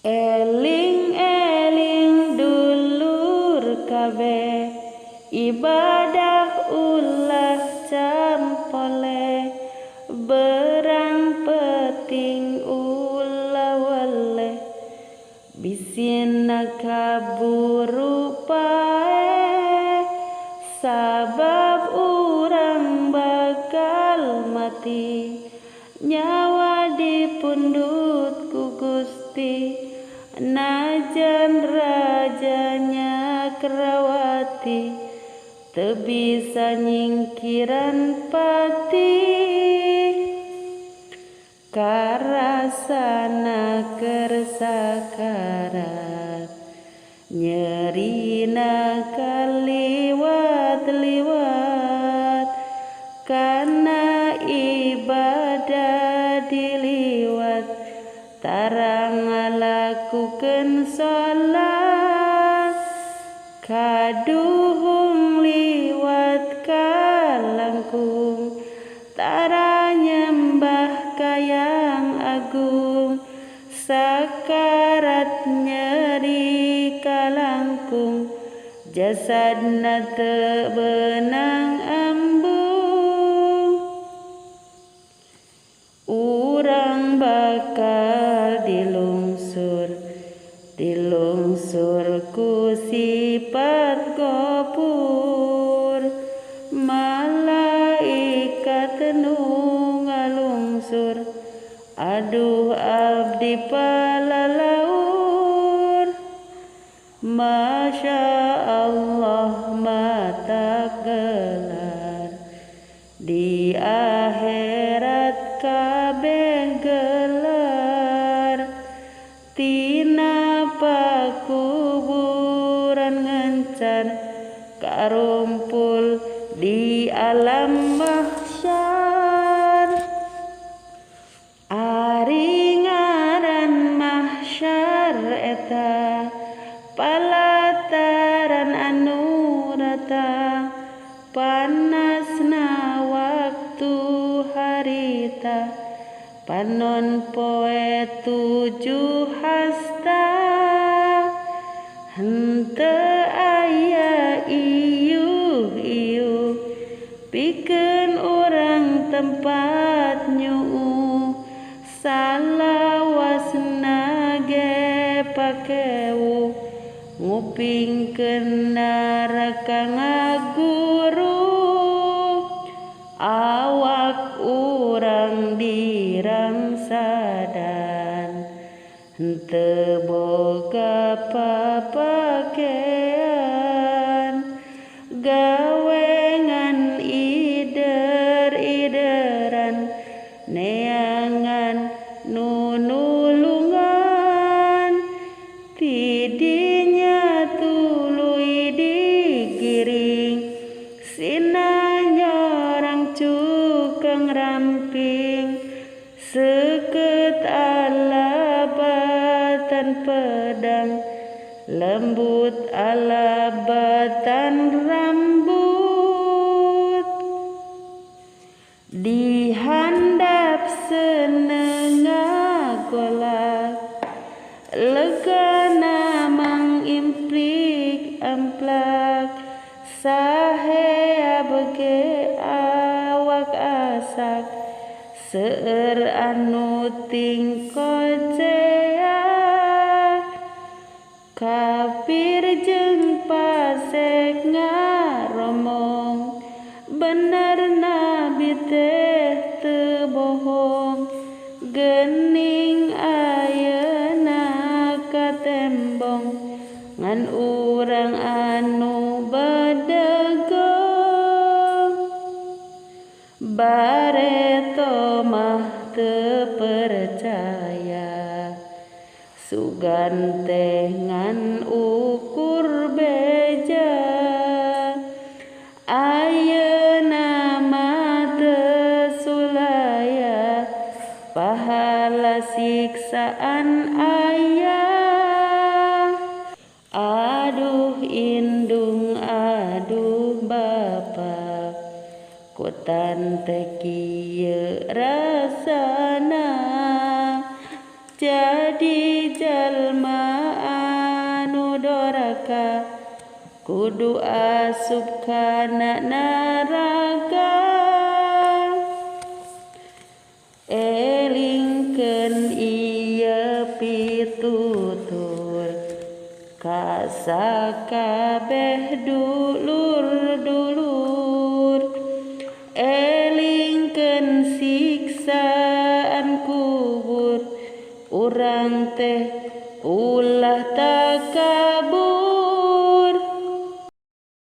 Eling-eling dulur kabeh, ibadah ulah campole, berang peting ulah weleh, bisina kaburu paeh, sabab urang bakal mati, nyawa dipundhut ku Gusti, najan rajanya kerawati, teu bisa nyingkiran pati. Karasana keur sakarat, nyerina kaliwat-liwat, kana ibadah diliwat, tarang ngalakukeun salat, kaduhung liwat kalangkung, tara nyembah ka Yang Agung, sakarat nyeri kalangkung, jasadna teu beunang embung. Urang bakal dilungsur, dilungsur ku sifat gopur, malaikat nu ngalungsur, aduh abdi palalaur. Masya Allah mata gelar, di akhirat kabeh gelar, tina pakuburan ngencar, karumpul di alam mahsyar. Ari ngaran mahsyar eta palataran anu rata, panasna waktu harita, panon poe 7 hasta, henteu aya iuh-iuh, pikeun urang tempat nyuuh, salawasna ge pakewuh, ngupingkeun neraka ngaguru, awak urang dirangsadan, henteu boga papakean, gawengan ider-ideran, neangan nu nulungan, tidinya tuluy digiring, sina nyorang cukang ramping, seukeut alabatan pedang, lembut alabatan rambut, dihandap seneng ngagolak, legana mangimplik amplak, sahea bege awak asak, seueur anu tingkoceak, kafir jeung pasek ngaromong, bener nabi teh teu bohong, geuning ayeuna katembong, ngan urang anu badegong. Bareto mah teu percaya, sugan teh ngan ukur beja, ayeuna mah teu sulaya, pahala siksaan aya. Aduh indung aduh bapa, ku tante kieu rasana, jadi jalma Kudu asup kana neraka. Elingkeun ieu pitutur ka sakabeh dulur-dulur. Elingkeun siksaan kubur, urang teh ulah.